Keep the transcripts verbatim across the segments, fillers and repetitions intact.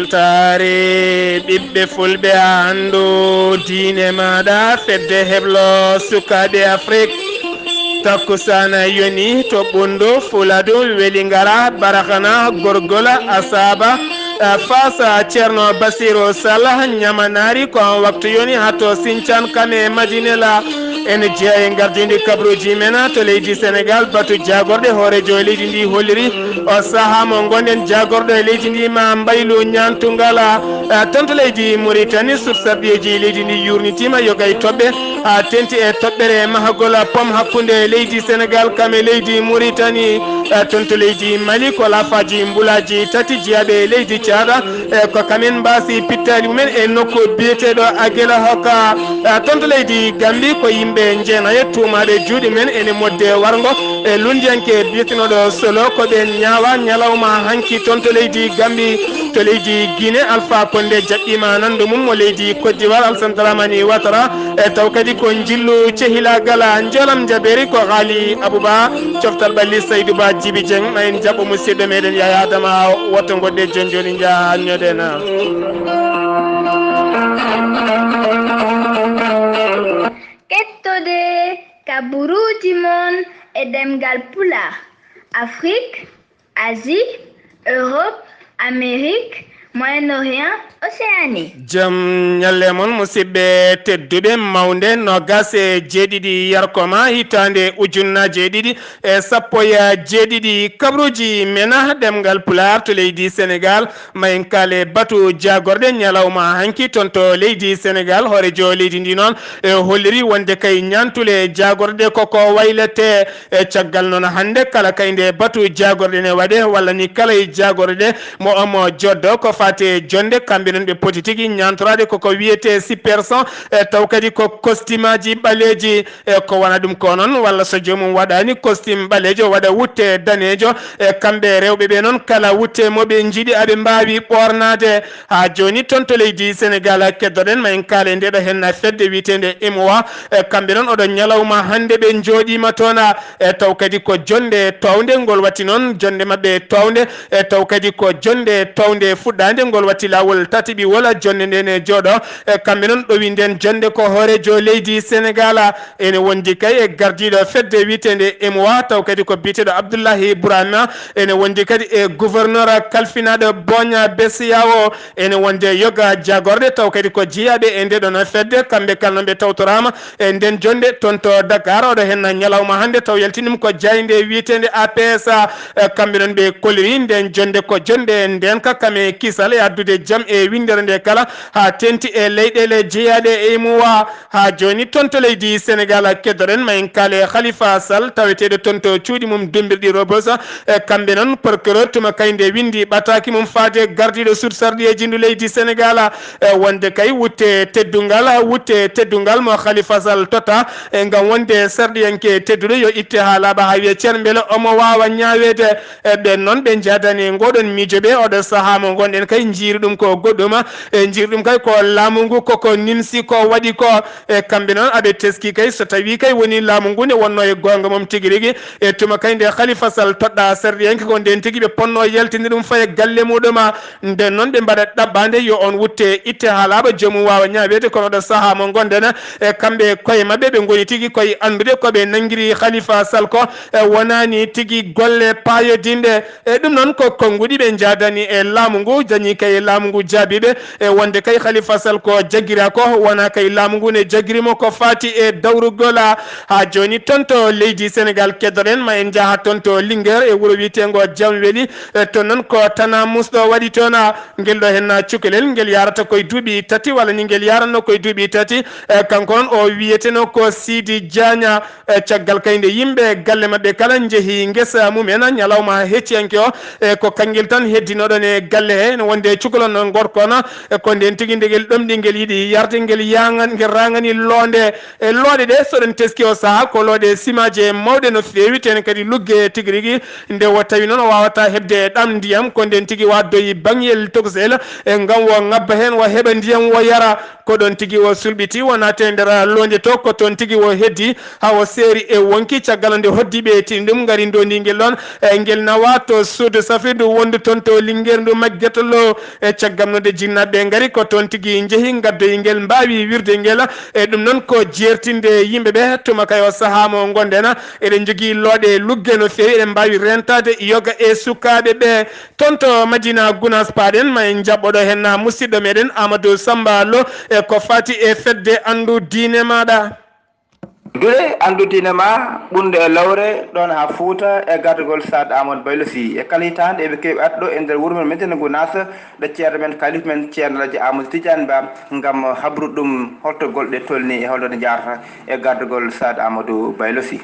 Taare ɓiɓɓe fulɓe, a anndu diine maaɗa, fedde heblo sukaaɓe Afrik. Takkusana yoni to Ɓunndu, Fuladu, Welingara, Barahana, Gorgola, Asaaba, eh, Faasa, Ceerno Basiru Sal, Ñamanaari, ko on waktu yoni haa to Sincan, Kame, Madinela. Ene jeyaa e ngardiindi kabruuji men to leydi Senegaal, batu jaagorɗe hooreejo leydi ndi holliri. O sahaa mo ngonɗen, jaagorɗo e leydi ndi ma mbaylu ñaantungal, eh, toon to leydi Muritani. Sursarɗiyeeji leydi ndi yuurnitiima, yoga e toɓɓe, haa teeŋti e toɓɓere mahagol pom hakkunde leydi Senegaal kam e leydi Muritani. Eh, toon to leydi Mali, ko laafaaji mbulaaji tati jeyaaɓe e leydi Caada, eh, ko kamen mbaasi pittaali mumen e nokku biyeteeɗo Agela Hoka. Eh, toon to leydi Gambi, ko yimɓe jeenayo tuumaaɓe juuɗe men ene modde warngo e lunndiyanke biyetenooɗo Solo, ko ɓeen ñaawa ñalawma hanki toon to leydi Gambi. To leydi Guinée, Alpha Condé jaɓɓiima nanndo mum mo leydi Côte d'Ivoire, Alassane Dramane Ouattara, e taw kadi ko njillu cehilaagal. Njoolam njabeeri ko Haali Abouba, coftal ɓalli Saydou Ba Djibi Dieng. Ma en jaɓɓo musidɗo meɗen Yaya Adama, woto ngoɗɗe jooni jooni, njaha ñoɗen. Kettode kaburuuji mon e ɗemngal Pulaar, Afrique, Asie, Europe, Amérique, Moyen-Orient, Océanie. Jam ñalle mon, musidɓe tedduɓe, mawnde noogas e jeeɗiɗi yarkoma hitaande ujunnaaje ɗiɗi e sappo e jeeɗiɗi. Kabruuji men ɗemngal Pulaar to leydi Senegaal, ma en kaale batu jaagorɗe ñalawma hanki toon to leydi Senegaal. Hooreejo leydi ndi noon e holliri wonde kay ñaantule jaagorɗe koko waylete. E caggal noon, hannde kala kay nde batu jaagorɗe ne waɗe, walla ni kala e jaagorɗe mo omo joddo, ko faati e jonnde, kamɓe noon ɓe poti tigi ñaantoraade koko wiyetee siperson, e taw kadi ko kostimaaji ɓaleeji, e ko wona ɗum ko noon, walla so joomum waɗaani kostim ɓaleejo, waɗa wutte daneejo, e kamɓe rewɓe ɓe noon, kala wutte mo ɓe njiɗi aɓe mbaawi ɓoornaade. Haa jooni toon to leydi Senegaal, keddoɗen ma en kaale nde ɗo henna fedde wiyeteende M O A. E kamɓe noon, oɗo ñalawma hannde ɓe njooɗiima toon, e taw kadi ko jonnde toownde ngol watti noon, jonnde maɓɓe toownde, e taw kadi ko jonnde toownde fuɗɗaande ngol watti laawol tataɓiwol, jonnde nde ne jooɗo. E kamɓe noon, ɗowi nden jonnde ko hooreejo leydi Senegaal, ene wondi kay e gardiiɗo fedde wiyeteende M O A, taw kadi ko biyeteeɗo Abdullahi Burama, ene wondi kadi e gouverneur kalfinaaɗo Boña Besiyawo, ene wonde yoga jaagorɗe, taw kadi ko jeyaaɓe e nde ɗon fedde, kamɓe kala noon ɓe tawtoraama e nden jonnde toon to Dakar. Oɗo henna ñalawma hannde taw yaltini ɗum ko jaaynde wiyeteende A P S, e kamɓe noon ɓe kolliri nden jonnde ko jonnde nden ka kame kisal e addude jam e winndere nde kala, haa teeŋti e leyɗeele jeyaaɗe e M O A. Haa jooni, toon to leydi Senegaal, keddoɗen ma en kaale Khalifa Sall, taweteeɗo toon to cuuɗi mum Dumbirɗi Rebeuss. E kamɓe noon, procureur tuma kay nde winndi ɓataaki mum faade gardiiɗo suudu sarɗiyeeji ndu leydi Senegaal, e wonde kay wutte teddungal, wutte teddungal mo Khalifa Sall totta, e ngam wonde sarɗiyanke tedduɗo yo itte haa laaɓa haa wiya cer mbele omo waawa ñaaweede. E ɓen noon ɓe njaadani ngoɗon miijo ɓe, oɗo sahaa mo ngonɗen kay njiiri ɗum ko goɗɗum, e njiiri ɗum kay ko laamu ngu koko nimsi ko waɗi ko. E kamɓe noon aɓe teski kay so tawi kay woni laamu ngu ne wonno e goonga mum tigi rigi, e tuma kay nde Khalifa Sall toɗɗa sarɗiyanke ko nden tigi ɓe ponno yaltinde ɗum faye galle muɗum. Nden noon ɓe mbaɗa ɗaɓɓaande yo on wutte itte haa laaɓa joomum waawa ñaaweede, kono oɗo sahaa mo ngonɗen, e kamɓe koye maɓɓe ɓe ngoni tigi koye anndude ko ɓe nanngiri Khalifa Sall ko, e wonaani tigi golle paayodinɗe. E ɗum noon ko konnguɗi ɓe njaadani e laamu ngu, dañi kay e laamu ngu jaabiiɓe e wonde kay Khalifa Sall ko jagira ko, wona kay laamu ngu ne jagiri mo ko faati e dawrugol. Haa jooni toon to leydi Senegaal keddoɗen, ma en njaha toon to Linguère e wuro wiyeteengo Jamweli. E toon noon ko tana musɗo waɗi toon, ngel ɗo henna cukalel, ngel yarata koye duuɓi tati, walla ni ngel yaranno koye duuɓi tati. E kanko noon o wiyeteno ko Sidi Diagna. E caggal kay nde yimɓe galle maɓɓe kala njehi ngesa mumen ñalawma hecciyanke o, e ko kangel tan heddinoɗon e galle he, no wonde cukalon noon gorko on, e ko nden tigi ndegel ɗomɗi ngel yiɗi yarde, ngel yaŋan-, ngel raŋani loonde. E looɗe ɗe, so ɗen teski o saha, ko looɗe simaaje mawɗe no feewi, tene kadi lugge tigi rigi. Nde o tawi noon o wawata heɓde ɗam ndiyam, ko nden tigi waddoyi baŋyel tokosel, e ngam o ŋabba heen, o heɓa ndiyam o yara. Ko ɗon tigi o sulɓiti, wonaa te nder loonde to, ko toon tigi o heddi, haa o seeri e wonki. Caggal nde hoddi ɓe tini ɗum, ngari ndondii ngel ɗoon, e ngel nawa to suudu safrirdu wondu toon to Lingeer ndu Maggeta Lo. E caggal nodde jinnaaɓe ɓe ngari, ko toon tigi njehi, ngaddoyi ngel, mbaawi wirde ngel. E ɗum noon ko jeertinde yimɓe ɓe, tuma kay o sahaa mo ngonɗen, eɗen njogii looɗe lugge no feewi, eɗen mbaawi reentaade yoga e sukaaɓe ɓe. Toon to Madina Gunaas paaɗen, ma en njaɓɓoɗo heen musidɗo meɗen Amadou Samba Lo, e ko faati e fedde anndu diine maaɗa. Duɗe anndu diine ma ɓurnde e lowre ɗoon haa Fuuta e gardagol Saad Amadou Baylo Sy. E kala hitaande eɓe keewi arde ɗo e nder wuro men Madina Gunaas, ɗo ceerno men, kalifa men, ceerno Alhaji Amadou Tidiane Ba, ngam habrude ɗum holto golle ɗe tolni e holto ɗe njaarata e gardagol Saad Amadou Baylo Sy.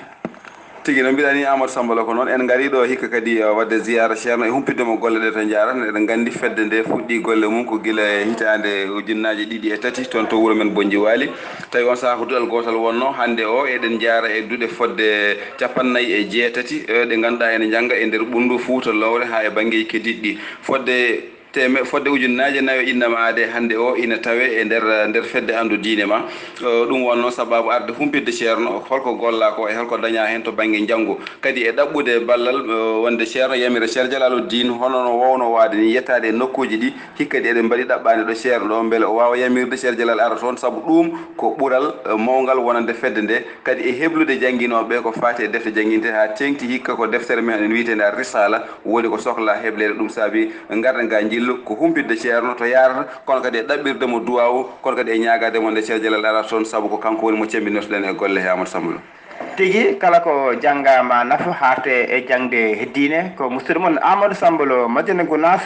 Tigi no mbiɗa ni, Amadou Samba Lo, ko noon en ngari ɗo hikka kadi, eh, waɗde ziyaara ceerno e humpitde mo golle ɗe to njaarata. Eɗen nganndi fedde nde fuɗɗi golle mum ko gila e hitaande ujunnaaje ɗiɗi e tati toon to wuro men Bonnji Waali. Tawi on sahaa ko duɗal gootal wonno. Hannde o eɗen njaara e duɗe fodde capannay e jeetati, eh, ɗe ngannduɗaa ene njannga e nder ɓunndu Fuuta lowre haa e banngeeji keddiiɗi ɗi. Fodde teme-, fodde ujunnaaje nayo innama aade hannde o ina tawe e nder, nder fedde anndu diine ma. O, ɗum wonno sababu arde humpitde ceerno, holko golla ko e holko daña heen to bannge njanngu. Kadi e ɗaɓɓude ballal, o, wonde ceerno yamira Ceerno Jalaalu Diin, hono no wowno waade ni, yettaade e nokkuuji ɗi, hikka kadi eɗen mbaɗi ɗaɓɓaande ɗo ceerno ɗo, mbele o waawa yamirde Ceerno Jalal ara toon, sabu ɗum ko ɓural, e, mawngal wonande fedde nde. Kadi e heblude jannginooɓe ɓe ko faati e defte jannginte, haa teeŋti hikka ko deftere men wiyetende Ar-Risaala, woni ko sohla hebleede. Ɗum saabi ngarɗen ga njillu ko humpitde ceerno to yaarata, kono kadi e ɗaɓɓirde mo duwaawu, kono kadi e ñaagaade mo nde Ceerno Jalal arata toon, sabu ko kanko woni mo cemmbinirtoɗen e golle he Amadou Samba Lo. Tigi, kala ko janngaama nafa, harte e jaŋde diine, ko musidɗo mon Amadou Samba Lo, Madina Gunaas,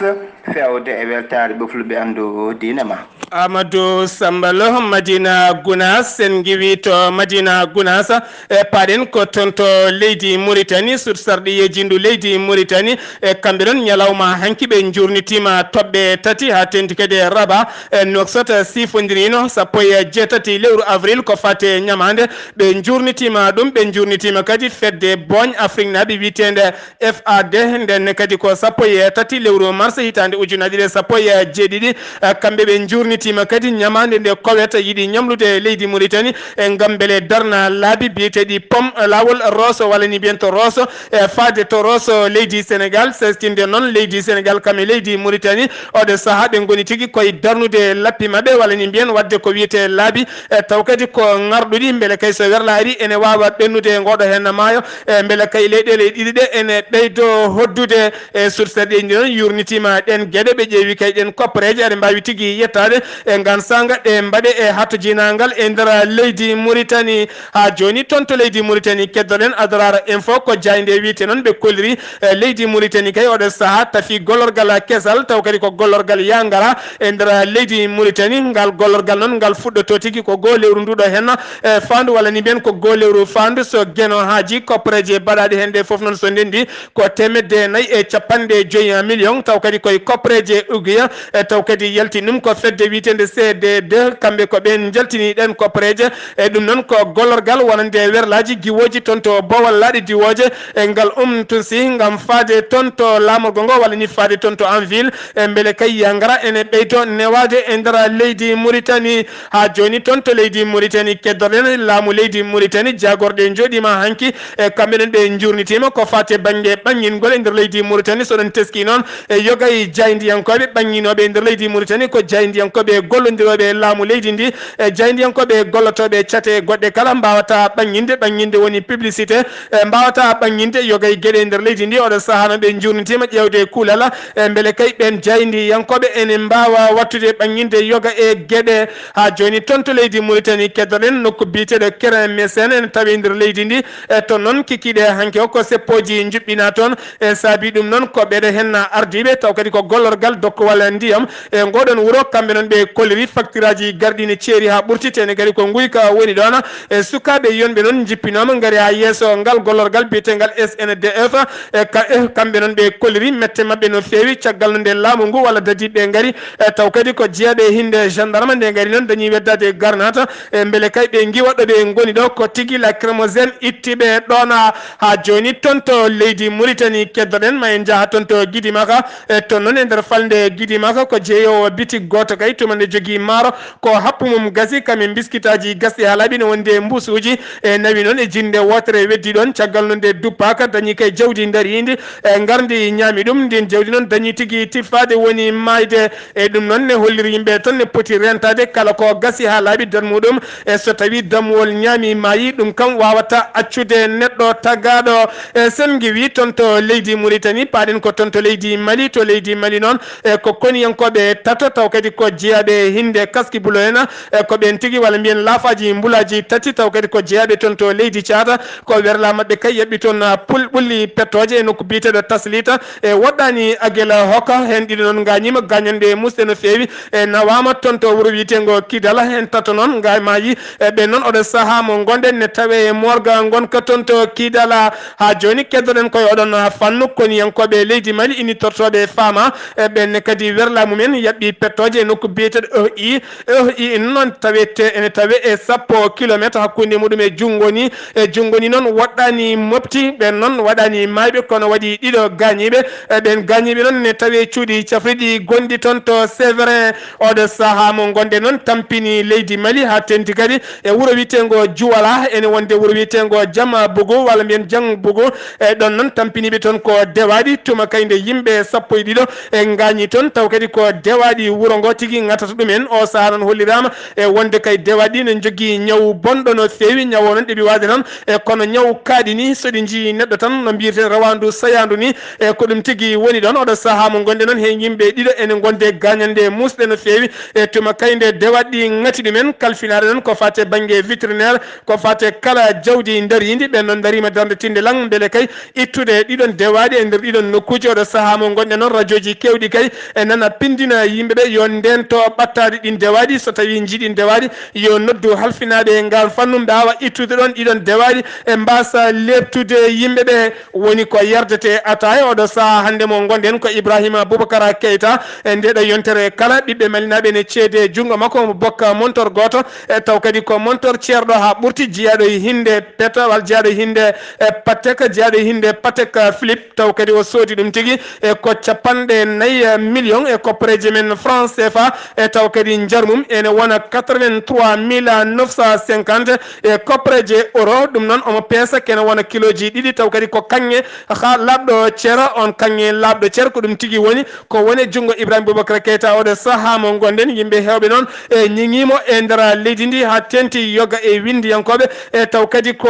feewde e weltaare ɓe fulɓe anndu diine ma. Amadou Samba Lo, Madina Gunaas. En ngiwi to Madina Gunaas, e paaɗen ko toon to leydi Muritani, sursarɗi yejindu leydi Muritani, e kamɓe ɗon ñalawma hanki ɓe njuurnitiima toɓɓe tati haa teeŋti kadi e Rabat, e Nouakchott sifondirino sappo e jeetati lewru avril ko faati e ñamaande. Ɓe njuurnitiima ɗum, ɓe njuurnitiima kadi fedde booñ Afriknaaɓe wiyeteende F A D, nden ne kadi ko sappo e tati lewru mars hitaande ujunaaji ɗiɗi e sappo e jeeɗiɗi. Eh, kamɓe ɓe njuurnitiima kadi ñamaande nde Kowet yiɗi ñamlude leydi Muritani, eh, ngam mbele darna laabi biyeteeɗi pom, eh, laawol Rosso, walla ni mbiyen to Rosso, eh, faade to Rosso leydi Senegal, sestinde noon leydi Senegal kam e leydi Muritani. Oɗo sahaa ɓe ngoni tigi koye darnude lappi maɓɓe, walla ni mbiyen waɗde ko wiyetee laabi, eh, taw kadi ko ŋarɗuɗi, mbele kay so werlaari ene waawa ɓennude e ngooɗo heen maayo. E mbele kay leyɗeele ɗiɗi ɗe ene ɓeydo hoddude e sursarɗi ɗi noon yurnitiima ɗeen geɗe, ɓe ƴeewi kay ɗeen koppareeje, aɗa mbaawi tigi yettaade e ngaan saanga ɗe mbaɗe e hatojinangal e nder leydi Muritani. Haa jooni toon to leydi Muritani keddoɗen Adrara Info, ko jaaynde wiyetee noon ɓe kolliri e leydi Muritani kay oɗo sahaa tafi gollorgal kesal, taw kadi ko gollorgal yangara e nder leydi Muritani. Ngal gollorgal noon ngal fuɗɗoto tigi ko goo lewru nduɗo heen e faandu, walla ni mbiyen ko goo lewru faandu, so Geno haaji. Koppareeje baɗaaɗe heen ɗe fof noon so ndenndi ko teemedde nayi e capanɗe joyi million, taw kadi koye koppareeje uguya, e taw kadi yalti ɗum ko fedde wiyeteende C D deux, kamɓe ko ɓeen njaltini ɗeen koppareeje. E ɗum noon ko gollorgal wonande werlaaji giwooji toon to Bowal laaɗe diwooje, e ngal umtunsi ngam faade toon to laamorgo ngo, walla ni faade toon to Anville, e mbele kay yangara ene ɓeydo newaade e nder leydi Muritani. Haa jooni toon to leydi Muritani keddoɗen laamu leydi Muritani, jaagorɗe njooɗiima hanki, e kamɓe ɗon ɓe njuurnitiima ko faati e bannge ɓanngingol e nder leydi Muritani. So ɗon teski noon e yoga e jaayndiyankooɓe ɓannginooɓe e nder leydi Muritani, ko jaayndiyankooɓe gollondirooɓe e laamu leydi ndi, e jaayndiyankooɓe gollotooɓe cate goɗɗe kala mbaawata ɓannginde. Ɓannginde woni publicité, e mbaawata ɓannginde yoga e geɗe e nder leydi ndi. Oɗo sahaa noon ɓe njuurnitiima ƴeewde e kuulal, e mbele kay ɓeen jaayndiyankooɓe ene mbaawa waɗtude ɓannginde yoga e geɗe. Haa jooni toon to leydi Muritani keddoɗen nokku biyeteeɗo Keren Mesen ene tawi e nder leydi ndi. E toon noon kikiiɗe hanki o ko seppooji njuɓɓinaa toon. E saabi ɗum noon ko ɓeeɗo heen ardiiɓe taw kadi ko gollorgal dokkowal ndiyam e ngoɗon wuro, kamɓe noon ɓe kolliri faktiraaji garɗi ne ceeri haa ɓurti, te ne kadi ko nguyka woni ɗoon. E sukaaɓe yonɓe noon njippinooma ngari haa yeeso ngal gollorgal biyetengal S N D F. E ka-, e kamɓe noon ɓe kolliri mette maɓɓe no feewi caggal no nde laamu ngu walla dadiiɓe ngari. E taw kadi ko jeyaɓe hinde gendarme nde ngari noon dañi weddaade garnata. E mbele kay ɓe ngiwa ɗo ɓe ngoni ɗo ko tigi lacrymogène Zen itti ɓe ɗoon haa jooni toon to leydi Muritani. Keddoɗen ma en njaha toon to Gidimaka. E toon noon e nder falnde Gidimaka ko jeeyoowo bitik gooto kay tuma nde jogii maaro ko happu mum gasi kam e biskitaaji gasɗi haa laaɓi no wonde mbuusuuji. E nawi noon e jinnde wootere weddi ɗoon caggal no nde duppaaka dañi kay jawdi ndariindi. E ngarndi ñaami ɗum ndin jawdi noon dañi tigi tiffaade woni maayde. E ɗum noon ne holliri yimɓe tan ne poti rentaade kala ko gasi haa laaɓi darmuɗum. E so tawii dammuwol ñaami maayi ɗum kam waawata accude neɗɗo tagaaɗo. E sen ngiwi toon to leydi Muritani paaɗen ko toon to leydi Mali. To leydi Mali noon e ko koniyankooɓe tato taw kadi ko jeyaaɓe e hinnde kaski bulo en. E ko ɓeen tigi walla mbiyen laafaaji mbulaaji tati taw kadi ko jeyaaɓe toon to leydi Caata. Ko werla maɓɓe kay yaɓɓi toon pul ɓulli pettooje e nokku biyeteeɗo Taslita. E woɗɗaani Agela Hoka heen ɗiɗo noon ngañiima gañanɗe musɗe no feewi. E nawaama toon to wuro wiyeteengo Kidala heen tato noon ngaymaaji. E ɓeen noon oɗo sahaa mo ngonɗen ne tawee e morga ngonka toon to Kidala. Haa jooni keddoɗen koye oɗon fannu koniyankooɓe leydi Mali initortooɓe faama. E ɓeen ne kadi werla mumen yaɓɓi pettooje e nokku biyeteeɗo Ohi. E Ohi noon tawete ene tawee e sappo kilometre hakkunde muɗum e junngo ni. E junngo ni noon woɗɗaani mofti ɓeen noon waɗaani maayɓe kono waɗi ɗiɗo gaañiiɓe. E ɓeen gaañiiɓe noon ne tawee cuuɗi cafriɗi gonɗi toon to Séverin. Oɗo sahaa mo ngonɗen noon tampini leydi Mali haa tenti kadi e wuro wiyeteengo Juwala ene wonde wuro wiyeteengo Jama Bugu walla mbiyen Jang Bugu. E ɗoon noon tampiniiɓe toon ko dewaaɗi tuma kay nde yimɓe sappo e ɗiɗo e ngaañi toon taw kadi ko dewaaɗi wuro ngo tigi ŋatata ɗumen. O sahaa noon holliraama e wonde kay dewaaɗi ne njogii ñaw bonɗo no feewi. Ñaw o noon ɗeɓi waade tan e kono ñaw kaaɗi ni so ɗi njii neɗɗo tan no mbiyeten rawaandu sayaandu ni. E ko ɗum tigi woni ɗoon oɗo sahaa mo ngonɗen noon heen yimɓe ɗiɗo ene ngonde gaañanɗe muusɗe no feewi. E tuma kay nde dewaaɗi ŋati ɗumen kalfinaade noon ko faate bannge vétérinaire ko faate kala jawdi ndariindi ɓeen noon ndariima darnde tinde lang mbele kay ittude ɗiɗon dewaaɗi e nder ɗiɗon nokkuuji. Oɗo sahaa mo ngonɗen noon rajooji keewɗi kay e nana pindina yimɓe ɓe yo ndento ɓattaade ɗin dewaaɗi so tawii njiɗi dewaaɗi yo noddu halfinaaɓe e ngal fannu mbaawa ittude ɗoon ɗiɗon dewaaɗi e mbaasa leeptude yimɓe ɓe. Woni ko yardete ataaya oɗo sahaa hannde mo ngonɗen ko Ibrahima Boubacara Keita. E ndeɗo yontere kala ɓiɓɓe malinaaɓe ne ceede junngo makko omo bokka montor gooto e taw kadi ko montor ceerɗo haa ɓurti jiyaaɗo e hinnde peta walla jiyaaɗo e hinnde e patek jiyaaɗo e hinnde patek Philippe taw kadi o soodi ɗum tigi e ko capanɗe nayi million e koppareeje men France CFA. E taw kadi njar mum ene wona quatre-vingt-trois mille neuf cent cinquante e koppareeje euro. Ɗum noon omo peesa kene wona kilooji ɗiɗi taw kadi ko kaŋŋe haa laaɓɗo cera. On kaŋŋe laaɓɗo cera ko ɗum tigi woni ko woni e junngo Ibrahima Boubacar Keita. Oɗo sahaa mo ngonɗen yimɓe heewɓe noon e ñiŋiimo e nder leydi ndi haa teenti yoga e winndiyankooɓe e taw kadi ko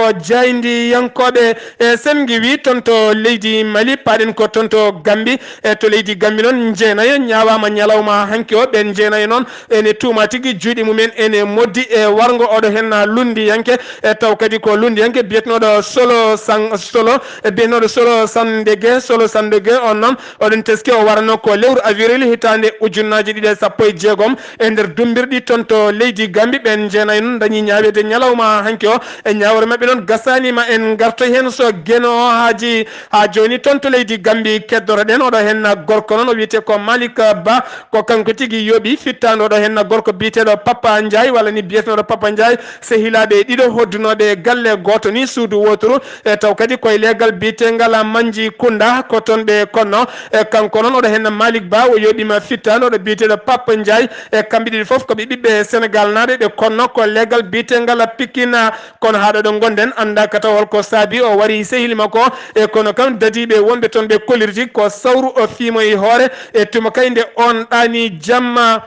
jaayndiyankooɓe. E sen ngiwi toon to leydi Mali paaɗen ko toon to Gambi. E to leydi Gambi noon njeenayo ñaawaama ñalawma hanki o. Ɓeen njeenayo noon ene tuuma tigi juuɗe mumen ene moddi e warngo oɗo henna lunndiyanke. E taw kadi ko lunndiyanke biyetenooɗo Solo San Solo e biyetenooɗo Solo Sandege Solo Sandege on noon oɗon teski o warano ko lewru avril hitaande ujunnaaji ɗiɗi e sappo e jeegom. E nder dummbirɗi toon to leydi Gambi ɓeen njeenayo noon dañi ñaaweede ñalawma hanki o. E ñaawre maɓɓe noon gasaani ma en ngarto heen so geno o haaji. Haa jooni toon to leydi Gambi keddoroɗen oɗo henna gorko noon o wiyetee ko Malik Ba. Ko kanko tigi yooɓi fittaandu oɗo henna gorko biyeteeɗo Papa Ndiaye walla ni biyeteeɗo Papa Ndiaye sehilaaɓe ɗiɗo hoddunooɓe galle gooto ni suudu wooturu. E taw kadi koye leegal biyeteengal Manji Kunda ko toon ɓe konno. E kanko noon oɗo henna Malik Ba o yooɓima fittaandu oɗo biyeteeɗo Papa Ndiaye. E kamɓe ɗiɗi fof ko ɓe ɓiɓɓe Senegal naaɓe ɓe konno ko leegal biyeteengal Pikina. Kono haa ɗo ɗo ngonɗen annda ka taw holko saabi o wari sehil makko. E kono kam dadiiɓe wonɓe toon ɓe kollirti ko sawru o fiimo e hoore e tuma kay nde on ɗaani jamma.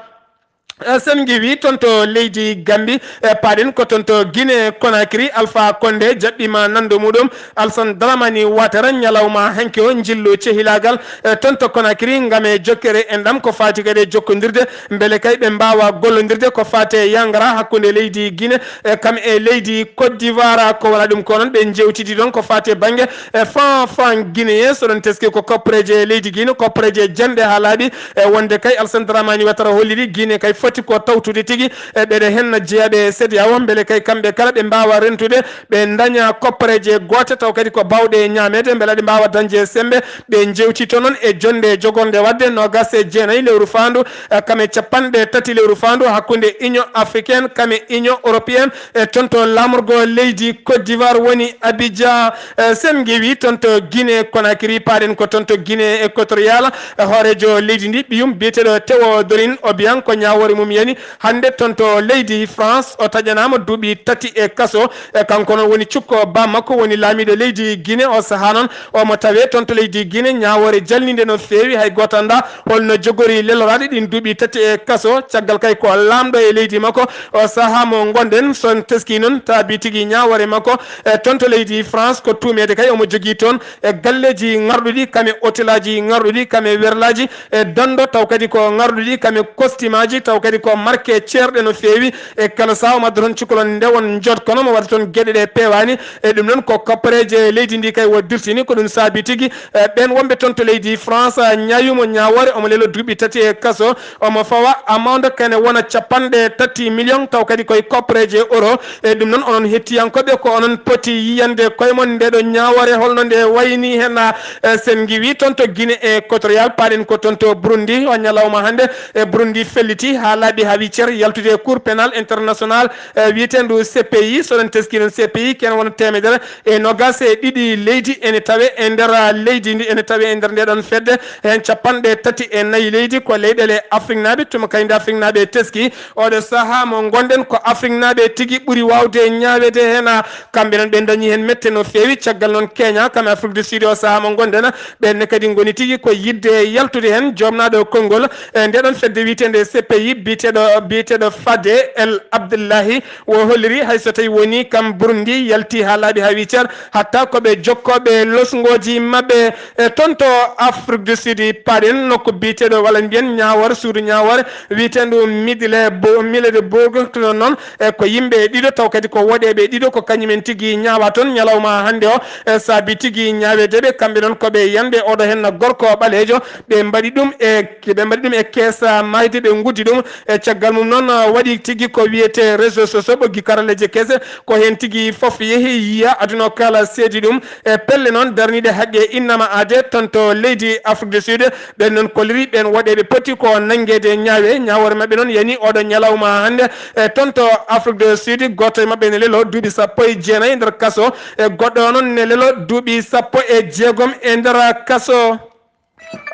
Sen ngiwi toon to leydi Gambi e paaɗen ko toon to Guinée Conakry Alpha Condé jaɓɓima nando muɗum Alsan Dramani Watara ñalawma hanki o njillu cehilaagal. E toon to Conakry ngam e jokkere enɗam ko faati kadi e jokkondirde mbele kay ɓe mbaawa gollondirde ko faati e yangara hakkunde leydi Guinée e kam e leydi Côte d'Ivoire. Ko wona ɗum ko noon ɓe njewtidi ɗoon ko faati e bannge e fan fan guinéen so ɗon teski ko koppareeje leydi Guinée koppareeje janɗe haa laaɓi. E wonde kay Alsan Dramani Watara holliri Guinée kay foti ko tawtude tigi, e ɓeɗe henna jeyaɓe e CEDEAO, mbele kay kamɓe kala ɓe mbawa rentude, ɓe daña koppareje goote, taw kadi ko bawɗe e ñaameede, mbele ɗe mbawa dañde e sembe, ɓe jewti to noon e jonde jogornde wadde noogas e jeenayi lewru faandu, e kame capanɗe tati lewru faandu hakkunde Union Africaine kame Union Européenne, e toon to laamorgo leydi Côte d'Ivoire woni Abidjan. E sen ngewi toon to Guinée Conakry, paaɗen ko toon to Guinée Équatoriale, e hooreejo leydi ndi, ɓiyum biyeteeɗo Théodorine Obiang, ko ñaawoore mum yani hannde toon to leydi France. O taƴanaama duuɓi tati e kaso. E kanko noon woni cukko ba makko woni laamiiɗo leydi Guinée. O sahaa noon omo tawee toon to leydi Guinée. Ñaawoore jalninde no feewi, hay gooto anndaa holno jogori leloraaɗo ɗin duuɓi tati e kaso. Caggal kay ko laamɗo e leydi makko, o sahaa mo ngonɗen, so en teskii noon, taabi tigi ñaawoore makko e toon to leydi France ko tuumeede kay omo jogii toon e galleeji ŋarɗuɗi, kame hotelaaji ŋarɗuɗi, kame werlaaji e dando, taw kadi ko ŋarɗuɗi, kame kostimaaji, taw kadi ko marke ceerɗe no feewi. E kala sahaa o adda toon cukalel nde won njot, kono mo waɗa toon geɗe ɗe peewaani. E ɗum noon ko koppareeje leydi ndi kay o dirtini, ko ɗum saabi tigi, e ɓeen wonɓe toon to leydi France, ñaayumo ñaawoore, omo lelo duuɓi tati e kaso, omo fawa amande kene wona capanɗe tati million, taw kadi koye koppareeje euro. E ɗum noon, onon hettiyankooɓe, ko onon poti yiyande koye mon ndeɗo ñaawoore, holno nde wayni hen, a, e sen ngiwi toon to Guinée Équatoriale, paaɗen ko toon to Burundi, o ñalawma hannde e Burundi felliti haa laaɓi haa wi cer yaltude e Cour pénal international, e wiyeteendu C P I. So ɗen teskii noon C P I, ken wona teemedere e noogas e ɗiɗi leydi ene tawe e nder leydi ndi, ene tawe e nder nde ɗon fedde. Heen capanɗe tati e nayi leydi ko leyɗeele Afriknaaɓe, tuma kayndi Afriknaaɓe teski. Oɗo sahaa mo ngonɗen ko Afriknaaɓe tigi ɓuri waawde ñaaweede heen. Kamɓe noon ɓe dañi heen mette no feewi. Caggal noon Kenya, kam Afrique du Sud, o sahaa mo ngonɗen, ɓenne kadi ngoni tigi ko yiɗde yaltude heen. Joomnaaɗo konngol e nde ɗon fedde wiyeteende C P I, biyeteeɗo, biyeteeɗo Fade El Abdullahi, o holliri hay so tawi woni kam Burundi yalti haa laaɓi haa wi cer, hatta ko ɓe jokkooɓe losngooji maɓɓe e toon to Afrique du Sud. Paaɗen nokku biyeteeɗo walla mbiyen ñaawoore, suudu ñaawoore wiyeteendu Midle Bo-, Middleburg, to noon e ko yimɓe ɗiɗo, taw kadi ko woɗeeɓe ɗiɗo, ko kañumen tigi ñaawa toon ñalawma hannde o. E saabi tigi ñaaweede ɓe, kamɓe noon ko ɓe yanɓe, oɗo heen gorko ɓaleejo, ɓe mbaɗi ɗum e, ɓe mbaɗi ɗum e keesa maayde, ɓe nguddi ɗum. E caggal mum noon, waɗi tigi ko wiyetee réseaux sociaux, ɓoggi karalleeje keese, ko heen tigi fof yehi yiya, aduna o kala seedi ɗum. E pelle noon darniiɗe haqqe innama aade toon to leydi Afrique du Sud. Ɓen noon kolliri ɓeen woɗeeɓe poti ko nanngeede ñaawe. Ñaawoore maɓɓe noon yani oɗo ñalawma hannde. E toon to Afrique du Sud, gooto e maɓɓe ne lelo duuɓi sappo e jeenayi e nder kaso. E goɗɗo o noon ne lelo duuɓi sappo e jeegom e nder kaso.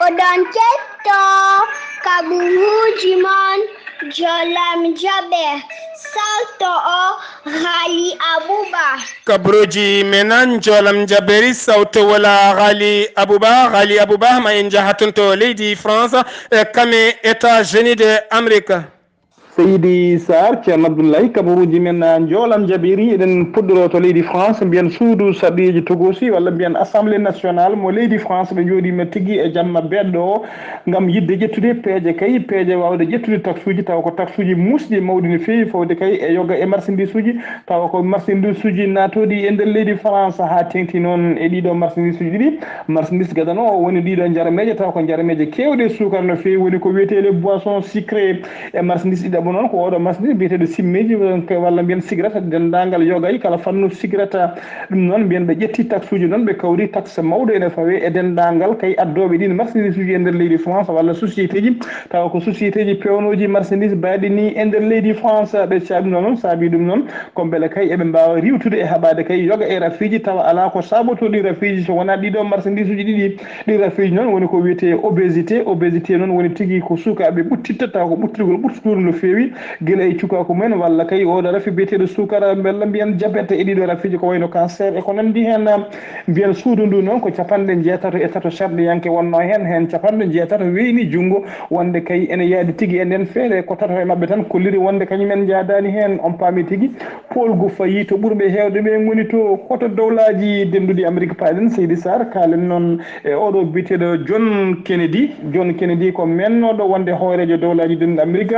Oɗon ketto kaɓuruuji mon, jolam jaɓe, salto o Ghali Abouba. Kaɓuruuji men an, jolam jaɓeri, sawto wala Ghali Abouba. Ghali Abouba, ma en njaha toon to leydi France, e kame États-Unis de Amérique. Seydi Sarr, Ceerno Abdoulaye, kabaruuji men, ah, njoolam jaɓiri. Eɗen puɗɗoroo to leydi France, mbiyen suudu sarɗiyeeji togoosi, walla mbiyen Assemblée nationale mo leydi France, ɓe njooɗiima tigi e jamma beeɗɗo o, ngam yiɗde ƴettude peeje kay, peeje waawde ƴettude taksuuji, tawa ko taksuuji muusɗi mawɗi no feewi, fawde kay e yoga e marchandisuuji, tawa ko marchandisuuji naatooɗi e nder leydi France, haa teeŋti noon e ɗiɗo marchandisuuji ɗiɗi. Marchandise gadano o woni ɗiɗo njarmeeje, tawa ko njarmeeje keewɗe suukara no feewi, woni ko wiyetee les boissons sucrées. E marchandise ɗiɗaɓo noon ko oɗo marchandise biyeteeɗo simmeeji, walla mbiyen sigarette, denndaangal yogay kala fannu sigarette. Ɗum noon mbiyen ɓe ƴetti taxuuji noon, ɓe kawri taxe mawɗo ene fawee e denndaangal kay addooɓe ɗiin marchandisuuji e nder leydi France walla sociétéji, tawa ko sociétéji peewnooji marchandise mbaɗi ni e nder leydi France. Ɓe caabi noon, saabi ɗum noon ko mbele kay eɓe mbaawa riiwtude e haɓaade kay yoga e rafiiji, tawa alaa ko saabotoo ɗii rafiiji so wonaa ɗiɗo marchandisuuji ɗiɗi. Ɗi rafiiji noon woni ko wiyetee obésité. Obésité noon woni tigi ko suukaaɓe ɓuttitta, tawa ko ɓuttitgol ɓurtotoo no feewi, gila e cukaaku mumen walla kay oɗo rafi biyeteeɗo suukara, mbella mbiyen diabète. E ɗiɗo rafiiji ko wayno cancer e ko nanndi heen. Mbiyen suudu ndu noon ko capanɗe njeetato e tato sarɗiyanke wonnoo heen, heen capanɗe njeetato weyni junngo wonde kay ene yaadi tigi e ndeen feere. Ko tato e maɓɓe tan kolliri wonde kañumen njaadaani heen. On paami tigi poolgu fayii to ɓurɓe heewde ɓe ngoni to, ko to dowlaaji dennduɗi Amérique paaɗen. Seydi Sarr, kaalen noon e oɗo biyeteeɗo John Kennedy. John Kennedy ko meennooɗo wonde hooreejo dowlaaji dennduɗi Amérique.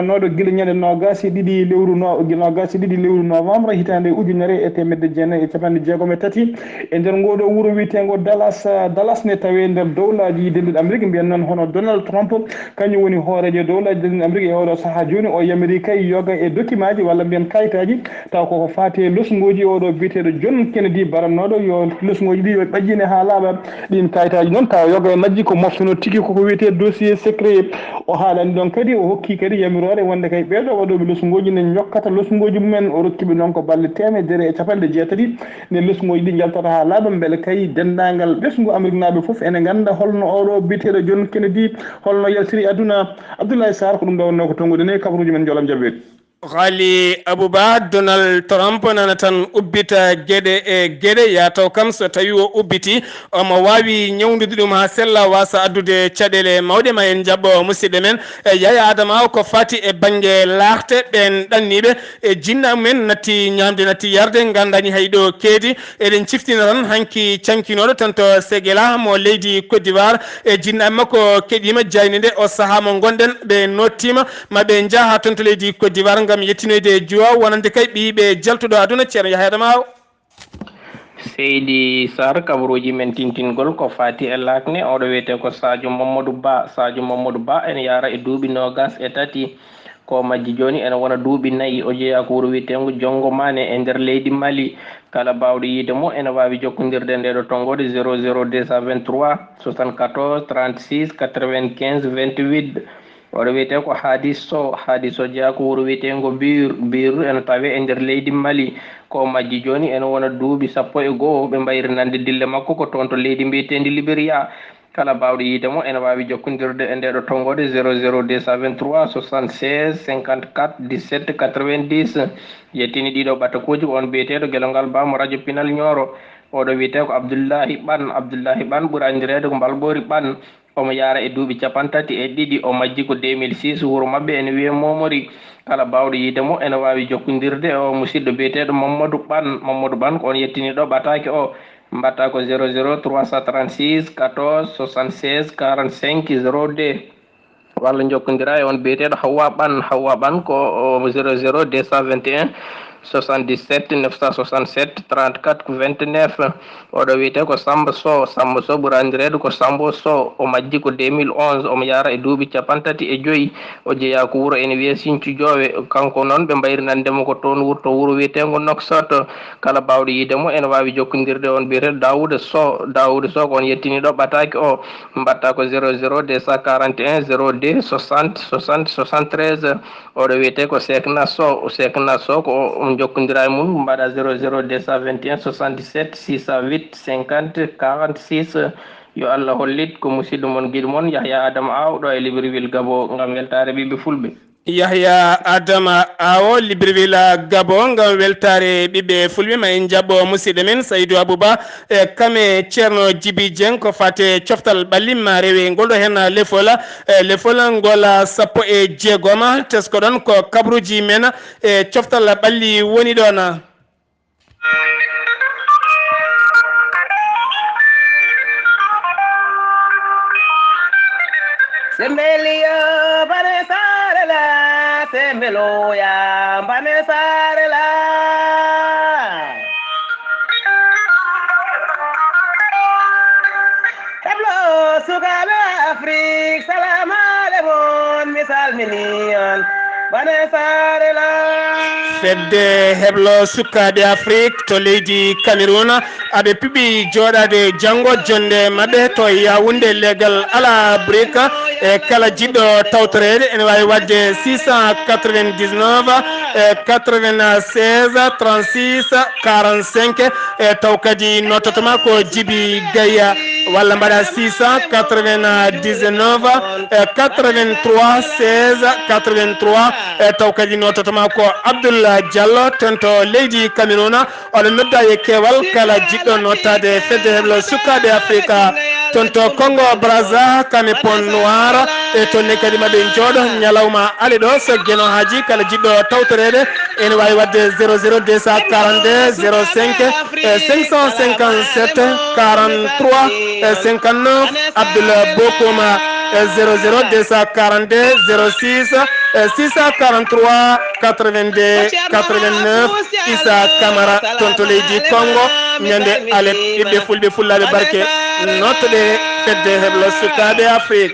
Nowɗo gila ñande noogaas e ɗiɗi lewru no-, gila noogaas e ɗiɗi lewru novembre hitaande ujunere e teemedde jeenayi e capanɗe jeegom e tati. E nder ngoo ɗoo wuro wiyeteengo Dallas, Dallas ne tawee nder dowlaaji denduɗi Amrik, mbiyen noon hono Donald Trump, kañum woni hooreejo dowlaaji denduɗi Amrik e oɗo sahaa jooni. O yamiri kay yoga e dokimaaji walla mbiyen kayitaaji, taw koko faati e losngooji oɗo biyeteeɗo John Kennedy baratnooɗo yo losngooji ɗi yo ɓajjine haa laaɓa. Ɗiin kayitaaji noon taw yoga e majji ko moftuno tigi koko wiyetee dossier secret. O haalani ɗoon kadi, o hokki kadi yamiroore wonde kay ɓeeɗo waɗooɓe losngooji ne ñokkata losngooji mumen. O rokki ɓe noon ko balɗe teemedere e capanɗe jeetati nde losngooji ɗi njaltata haa laaɓa mbele kay denndaangal ɓesngu Ameriknaaɓe fof ene ngannda holno oɗo biyeteeɗo John Kennedy, holno yaltiri aduna. Abdoulaye Sarr, ko ɗum ɗo wonnoo ko tonngude ne kabaruuji men, njoolam jaɓɓeede. Xaali Abuba, Donald Trump nana tan ubbita geɗe e geɗe, yaa taw kam so tawi o ubbiti, omo waawi ñawndude ɗum haa sella, waasa addude caɗeele mawɗe. Ma en njaɓɓo musidɗo men, e Yaya Adama o, ko fati e bannge laaxte, ɓeen ɗanniiɓe e jinnaaɓe mumen natti ñaamde, natti yarde, nganndaani hay ɗo keedi. Eɗen ciftina tan hanki cankinooɗo tan to Segela mo leydi Côte d'Ivoire, e jinnaaɓe makko keɗiima jayde nde o sahaa mo ngonɗen, ɓe nottiima ma ɓe njaha toon to leydi Côte d'Ivoire ngam yettinoyde e juwa wonande kay ɓiyiɓe jaltuɗo aduna, Ceerno Yahya Adama o. Seydi Sarr, kabaruuji men tintingol ko faati e laakne, oɗo wiyetee ko Sadio Mamadou Ba. Sadio Mamadou Ba ene yaara e duuɓi noogaas e tati. Ko majji jooni ene wona duuɓi nayi. O jeyaa ko wuro wiyeteengo Jonngo Maane e nder leydi Mali. Kala baawɗo yiide mo ene waawi jokkondirde e ndeeɗo tonngoode: zéro zéro deux cent vingt-trois soixante-quatorze trente-six quatre-vingt-quinze vingt-huit. Oɗo wiyetee ko Haadi Sow. Haadi Sow jeyaa ko wuro wiyeteengo Biir. Biir ene tawee e nder leydi Mali. Ko majji jooni ene wona duuɓi sappo e go'o. Ɓe mbayri nande dille makko ko toon to leydi mbiyeteendi Liberiya. Kala baawɗo yiide mo ene waawi jokkondirde e ndeeɗo tonngoode: zéro zéro deux cent vingt-trois soixante-seize cinquante-quatre dix-sept quatre-vingt-dix. Yettini ɗiɗo ɓatakuuji ko on biyeteeɗo Gelongal Ba mo rajo Pinal Ñooro. Oɗo wiyetee ko Abdullahi Ɓan. Abdullahi Ɓan ɓuri anndireede ko Mbalɓoori Ɓan. Omo yaara e duuɓi capantati e ɗiɗi. O majji ko deux mille six. Wuro maɓɓe ene wiyee Momori. Kala baawɗo yiide mo ene waawi jokkondirde e o musidɗo biyeteeɗo Mamadou Ɓan. Mamadou Ɓan ko on yettiniiɗo ɓataake o. Mbaɗta ko zéro zéro trois cent trente-six quatorze soixante-seize quarante-cinq zéro deux. Walla njokkondira e on biyeteeɗo Hawwa Ɓan. Hawwa Ɓan ko o zéro zéro deux cent vingt et un soixante-dix-sept neuf cent soixante-sept trente-quatre vingt-neuf. Oɗo wiyetee ko Samba Sow. Samba Sow ɓuri anndireede ko Sambo Sow. O majji ko deux mille onze. Omo yaara e duuɓi capantati e joyi. O jeyaa ko wuro ene wiyee Sinthiou Diowe. Kanko noon ɓe mbayri nande mo ko toon wuro, to wuro wiyeteengo Nouakchott. Kala baawɗo yiide mo ene waawi jokkondirde on biyeteeɗo Daouda Sow. Daouda Sow ko on yettiniiɗo ɓataake o. Mbaɗta ko zéro zéro deux cent quarante et un zéro deux soixante soixante soixante-treize. Oɗo wiyetee ko Sekna Sow. Sekna Sow ko o, on njokkondira e mum, mbaɗa zéro zéro deux cent vingt et un soixante-dix-sept six cent huit cinquante quarante-six. Yo Allah hollit ko musidɗo mon, giɗo mon Yahya Adama Aw ɗo e Libreville, Gabon, ngam weltaare ɓiɓɓe fulɓe. Yahya Adama Awo, Libreville, Gabon, ngam weltaare ɓiɓɓe fulɓe. Ma en njaɓɓo musidɗo men Saydou Abouba, e kame Ceerno Djibi Dieng ko fate coftal ɓalli ma rewe ngol ɗo heen lefol, e lefol ngol sappo e jeegom, tesko ɗon ko kabaruuji men e coftal ɓalli woni ɗon. Sembeliyo bane sarela, sembeloya bane sarela. Heblo sukaaɓe Afrik, salamu aleykum, mi salmini on. Bane sarela. Fedde heblo sukaaɓe Afrik to leydi Cameroun, aɓe piɓi jooɗaade janngo, jonnde maɓɓe to Yaoundé, leegal Ala Brika. E kala jiɗɗo tawtoreede ene waawi waɗde six cent quatre-vingt-dix-neuf, e quatre-vingt-seize, trente-six, quarante-cinq, e taw kadi notatama ko Djibi Gaya, walla mbaɗa six cent quatre-vingt-dix-neuf, e quatre-vingt-trois, seize, quatre-vingt-trois, e taw kadi notatama ko Abdoul Diallo, toon to leydi Cameroun. Oɗo nodda e keewal kala jiɗɗo nottaade fedde heblo sukaaɓe Afrika toon to Congo Brazza, kame Pont Noir, e toon ne kadi maɓe njooɗo ñalawma ale ɗo. So Geno haaji, kala jiɗɗo tawtoreede ene waawi waɗde zéro zéro deux cent quarante-deux zéro cinq, e cinq cent cinquante-sept quarante-trois, e cinquante-neuf. Abdoul Bokoum, e zéro zéro deux cent quarante-deux zéro six, E six cent quarante-trois quatre-vingt-deux quatre-vingt-neuf, Issa Camara, toon to leydi Congo. Ñande alet, ɓiɓɓe fulɓe, fullaaɓe barke, nottoɗe fedde heblo sukaaɓe Afrik.